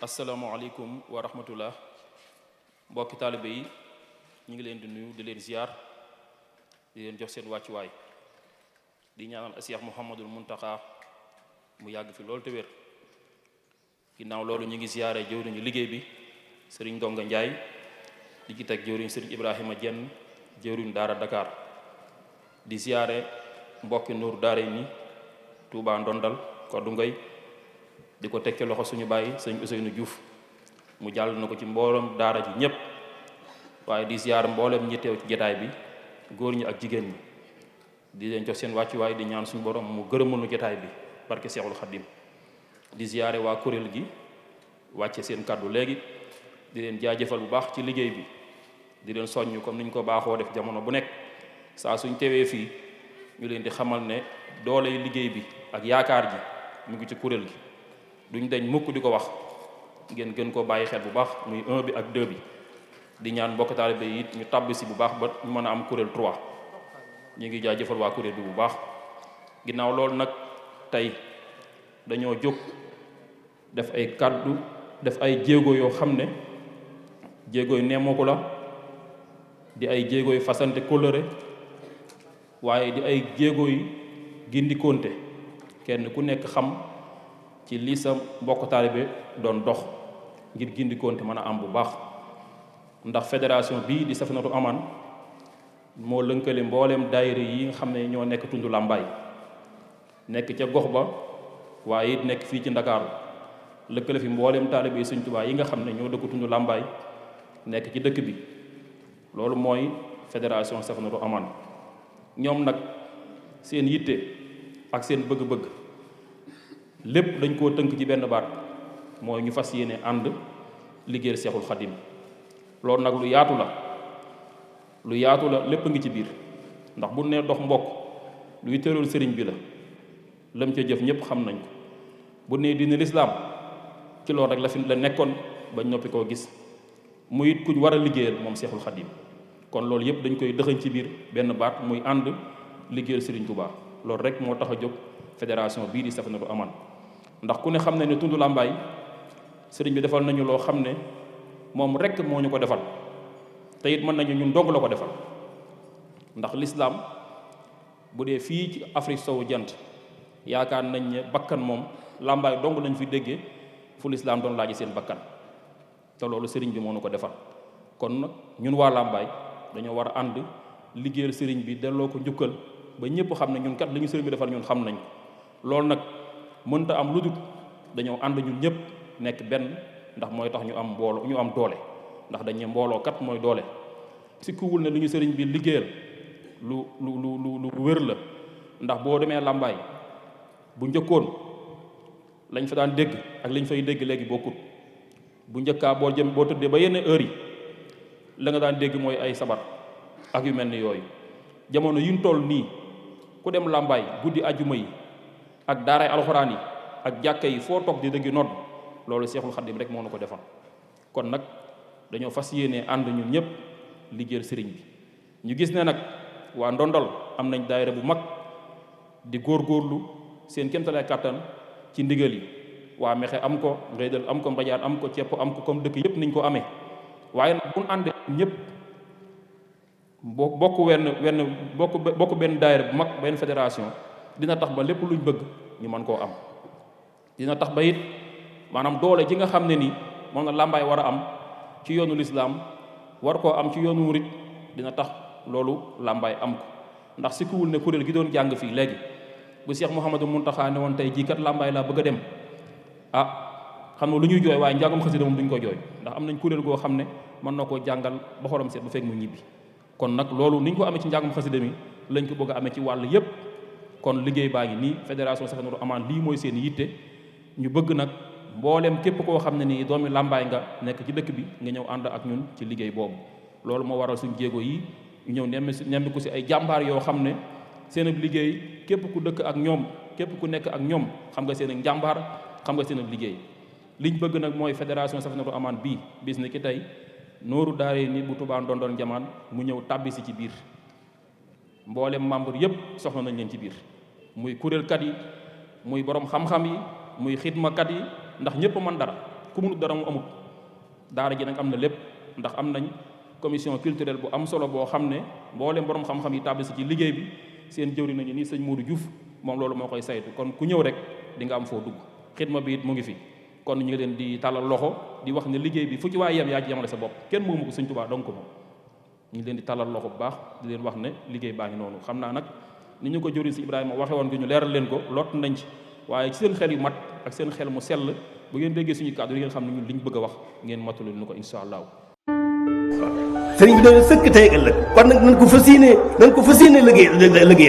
asalaamaaleykum wa rahmatullah mbokki taalibe yi ñu ngi leen di nuyu di leen ziar di leen jox seen wàccuwaay di ñaanal Cheikh Mouhamadul Muntaxa mu yàgg fi loolu te wér. ginnaaw loolu ñu ngi ziare jëwriñu liggéey bi sëriñ Ndonga Njaay di ci teg jëwriñ sëriñ Ibrahima Jenn jëwriñ daara Dakar di ziare mbokki nuur daara ni Touba Ndondal Koddu Ngoy di ko teg ci loxo suñu bàyyi sëñ Ousseynou Diouf mu jàll na ko ci mboolem daara ji ñépp waaye di ziar mboolem ñi teew ci jataay bi góor ñi ak jigéen ñi di leen jox seen wàccuwaay di ñaan suñu borom mu gërëmal nu jataay bi barke Seexul Xaddim di ziare waa kuréel gi wàcce seen kàddu léegi di leen jaajëfal bu baax ci liggéey bi di leen soññ comme niñ ko baaxoo def jamono bu nekk saa suñ tewee fii ñu leen di xamal ne dooley liggéey bi ak yaakaar ji mu ngi ci kuréel gi duñ dañ mukk di ko wax ngeen gën koo bàyyi xel bu baax muy 1 bi ak 2 bi di ñaan mbokk taalibe yi it ñu tàbb si bu baax ba ñu mën a am kuréel 3 ñu ngi jaajëfal waa kuréel bi bu baax. ginnaaw loolu nag tey dañoo jóg def ay kàddu def ay jéego yoo xam ne jéegooy nemmeeku la di ay jéegooy fasante kóllëre waaye di ay jéegooy gindikoonte kenn ku nekk xam ci lii sa mbokk taalibe doon dox ngir gindikoonte mën a am bu baax ndax fédération bii di Safinatoul Aman moo lënkale mbooleem daayira yi nga xam ne ñoo nekk tund làmbaay nekk ca gox ba waaye it nekk fii ci Ndakaaru lëkkale fi mbooleem taalibe yi Sëñ Tuubaa yi nga xam ne ñoo dëkk tund làmbaay nekk ci dëkk bi loolu mooy fédération Safinatoul Aman ñoom nag seen yitte ak seen bëgg-bëgg lépp dañ koo tënk ci benn baat mooy ñu fas yéene ànd liggéeyal Seexul Xadim loolu nag lu yaatu la lépp a ngi ci biir ndax bu ne dox mbokk luy tëral sëriñ bi la lam ca jëf ñëpp xam nañ ko bu ne diine lislaam ci loolu rek la fi la nekkoon bañ noppi koo gis muy it kuñ war a liggéeyal moom Seexul Xadim kon loolu yëpp dañ koy dëxañ ci biir benn baat muy ànd liggéeyal sëriñ Touba loolu rek moo tax a jóg fédération bii di Safinatoul Aman ndax ku ne xam ne tund làmbaay sëriñ bi defal nañu loo xam ne moom rek moo ñu ko defal te it mën nañu ñun dong la ko defal ndax lislaam bu dee fii ci Afrique sowu jant yaakaar nañ ne bakkan moom làmbaay dong lañ fi déggee fu lislaam doon laaji seen bakkan te loolu sëriñ bi moo ñu ko defal kon nag ñun waa làmbaay dañoo war a ànd liggéeyal sëriñ bi delloo ko njukkal ba ñëpp xam ne ñun kat li ñu sëriñ bi defal ñun xam nañ loolu nag mënta am lu dul dañoo ànd ñun ñëpp nekk benn ndax mooy tax ñu am mbooloo ñu am doole ndax dañu mbooloo kat mooy doole sikkuwul ne lu ñu sëriñ bi liggéeyal lu wér la ndax boo demee làmbaay bu njëkkoon lañ fa daan dégg ak lañ fay dégg léegi bokkut bu njëkkaa boo tëddee ba yenn heure yi la nga daan dégg mooy ay sabar ak yu mel ni yooyu jamono yuñ toll nii ku dem làmbaay guddi ajjuma yi ak daaray alxuraan yi ak jàkka yi foo toog di dégg nodd loolu Seexul Xaddim rek moo nu ko defal kon nag dañoo fas yéene ànd ñun ñëpp liggéeyal sëriñ bi ñu gis ne nag waa Ndondal am nañ daayira bu mag di góorgóorlu seen kéemtalaay kàttan ci ndigal yi waa Mexe am ko Ngéydal am ko Mbadiane am ko Cepp am ko comme dëkk yëpp niñ ko amee waaye nag bu ñu àndee ñëpp bokk benn daayira bu mag benn fédération dina tax ba lépp luñ bëgg ñu mën koo am dina tax ba it maanaam doole ji nga xam ne nii moom na làmbaay war a am ci yoonu lislaam war koo am ci yoonu murit dina tax loolu làmbaay am ko ndax sikkuwul ne kuréel gi doon jàng fii léegi bu Cheikh Mouhamadou Mountakha ne woon tey jii kat làmbaay laa bëgg a dem xam nga lu ñuy jooy waaye njàngum xasida moom duñ ko jooy ndax am nañ kuréel goo xam ne mën na koo jàngal ba xolam seet bu fekk mu ñibbi kon nag loolu niñ ko amee ci njàngum xasida mi lañ ko bëgg a amee ci wàll yépp kon liggéey baa ngi nii fédération Safinatoul Aman lii mooy seen yitte ñu bëgg nag mboolem képp koo xam ne nii doomi làmbaay nga nekk ci dëkk bi nga ñëw ànd ak ñun ci liggéey boobu loolu moo waral suñ jéego yi ñu ñëw nemmi ku si ay jàmbaar yoo xam ne seen ab liggéey képp ku dëkk ak ñoom képp ku nekk ak ñoom xam nga seen ak njàmbaar xam nga seen ab liggéey liñ bëgg nag mooy fédération Safinatoul Aman bii bis ni ki tey nooru daare ni bu Touba Ndondon Njamaan mu ñëw tàbbi si ci biir mboolem membre yépp soxla nañ leen ci biir muy kuréelkat yi muy borom xam-xam yi muy xidmakat yi ndax ñëpp mën dara ku mënut dara mu amut. daara ji nag am na lépp ndax am nañ commission culturelle bu am solo boo xam ne mboolem borom xam-xam yi tàbbi si ci liggéey bi seen jëwri nañu nii sëñ Modou Diouf moom loolu moo koy saytu kon ku ñëw rek di nga am foo dugg. xidma bi it mu ngi fi kon ñu ngi leen di tàllal loxo di wax ne liggéey bi fu ci waay yem yaa ci yemale sa bopp kenn moomu ko sëñ Tuubaa donc ko moom. ñu ngi leen di tàllal loxo bu baax di leen wax ne liggéey baa ngi noonu xam naa nag ni ñu ko jëwriñ si Ibrahima waxe woon gi ñu leeral leen ko lot nañ ci waaye ci seen xel yu mat ak seen xel mu sell bu ngeen déggee suñu kàddu yi ngeen xam ne ñun liñ bëgg a wax ngeen matalul ñu ko insha allah. sëriñ bi dañu sëkk tey ëllëg kon nag nañ ko fas yéene liggéey